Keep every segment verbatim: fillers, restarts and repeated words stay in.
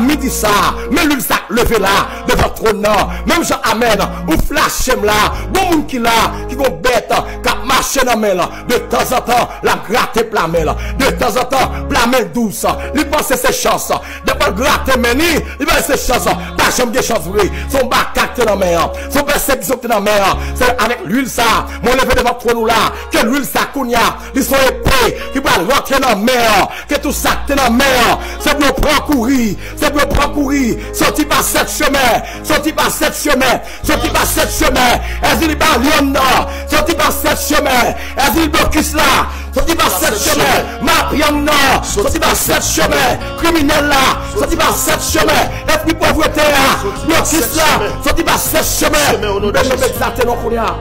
Midi sa, men lwil sa k leve la, devan twòn nan. Menm jan amèn, ou flache m la, gon moun ki la, ki gon bèt, k ap mache nan men l. De tanzantan, l ap grate pla men l. De tanzantan, pla men dous. Li panse se chans. Depi l grate men li, li panse se chans. Pa janm gen chans vre. Se yon makak te nan men an. Se yon pèsekisyon ki te nan men an. Se avèk lwil sa, mwen leve devan twòn ou la. Ke lwil sa kounye a, li se yon epe ki pral rantre nan men an. Ke tout sa k te nan men an, se pou yo pran kouri. Se pou yo pran kouri. Soti pa sèt chemen. Soti pa sèt chemen. Soti pa sèt chemen. Èzili Balyonn nan. Soti pa sèt chemen. Èzili blokis la. Soti pa sèt chemen. Mafya nan. Soti pa sèt chemen. Kriminèl la. Soti pa sèt chemen. Èzili povrete a. Blokis la. Soti pa sèt chemen. Mwen menm egzate non kounye a.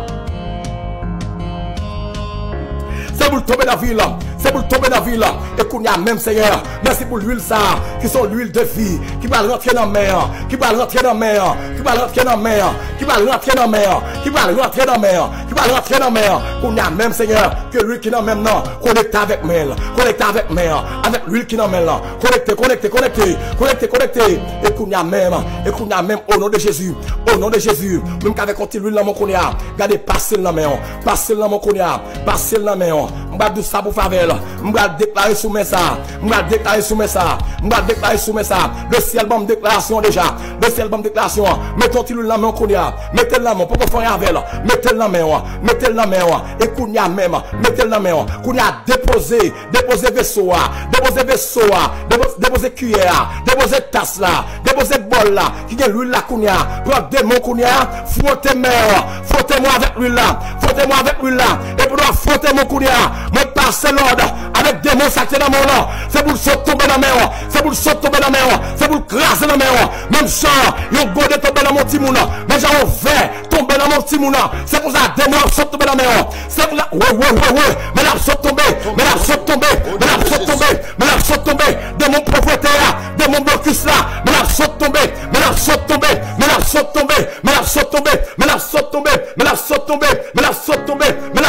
Se pou l tonbe nan vil. Se pou l tonbe nan vil. E kounye a menm, Senyè, mèsi pou lwil sa a, ki se yon lwil de vi, ki pral rantre nan men an, ki pral rantre nan men an, ki pral rantre nan men an, ki pral rantre nan men an, ki pral rantre nan men an, ki pral rantre nan men an. Kounye a menm, Senyè, ke lwil ki nan men m nan konekte avèk men l, konekte avèk men an, avèk lwil ki nan men l lan. Konekte, konekte, konekte, konekte, konekte. E kounye a menm, e kounye a menm, o non de Jezi, o non de Jezi, menm k avèk yon ti lwil nan men w kounye a, gade, pase l nan men w, pase l nan men w kounye a, pase l nan men w. M pral di w sa pou favè l. M pral deklare sou men sa. M pral deklare sou men sa. M pral deklare sou men sa. Lesyèl ban m deklarasyon deja. Lesyèl ban m deklarasyon an. Mete yon ti lwil nan men w kounye a. Mete l nan men w. Poko fè anyen avè l. Mete l nan men w. Mete l nan men w. E kounye a menm, mete l nan men w. Kounye a depoze. Depoze veso a. Depoze veso a. Depoze, depoze kiyè a. Depoze tas la. Depoze bòl la. Ki gen lwil la kounye a. Pran de men w kounye a. Fwote men w. Fwote men w avèk lwil la. Fwote men w avèk lwil la. Epi w ap fwote men w kounye a. Mwen pase lòd avèk de men w sa k te nan men w lan. Se pou l sot tonbe nan men w. Se pou l sot tonbe nan men w. Se pou l kraze nan men w. Menm jan yon gode tonbe nan men yon timoun. Menm jan yon vè tonbe nan men yon timoun. Se konsa de men w ap sot tonbe nan men w. Se konsa, wi, wi, wi, wi. Men l ap sot tonbe. Men l ap sot tonbe. Men l ap sot tonbe. Men l ap sot tonbe. Demon povrete a. Demon blokis la. Men l ap sot tonbe. Men l ap sot tonbe. Men l ap sot tonbe. Men l ap sot tonbe. Men l ap sot tonbe. Men l ap sot tonbe. Men l ap sot tonbe. Men l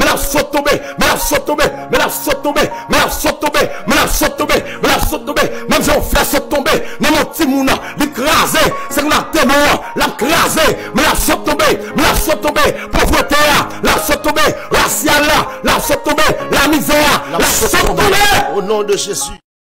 ap sot tonbe. Men l ap sot tonbe. Men l ap sot tonbe. Men l ap sot tonbe. Men l ap sot tonbe. Men l ap sot tonbe. Menm jan w fè sot tonbe nan men yon timoun, li kraze. Se konsa demon an, l ap kraze. Men l ap sot tonbe. Men l ap sot tonbe. Povrete a, l ap sot tonbe. Rasyal la, l ap sot tonbe. Lamizè a, l ap sot tonbe. O non de Jezi.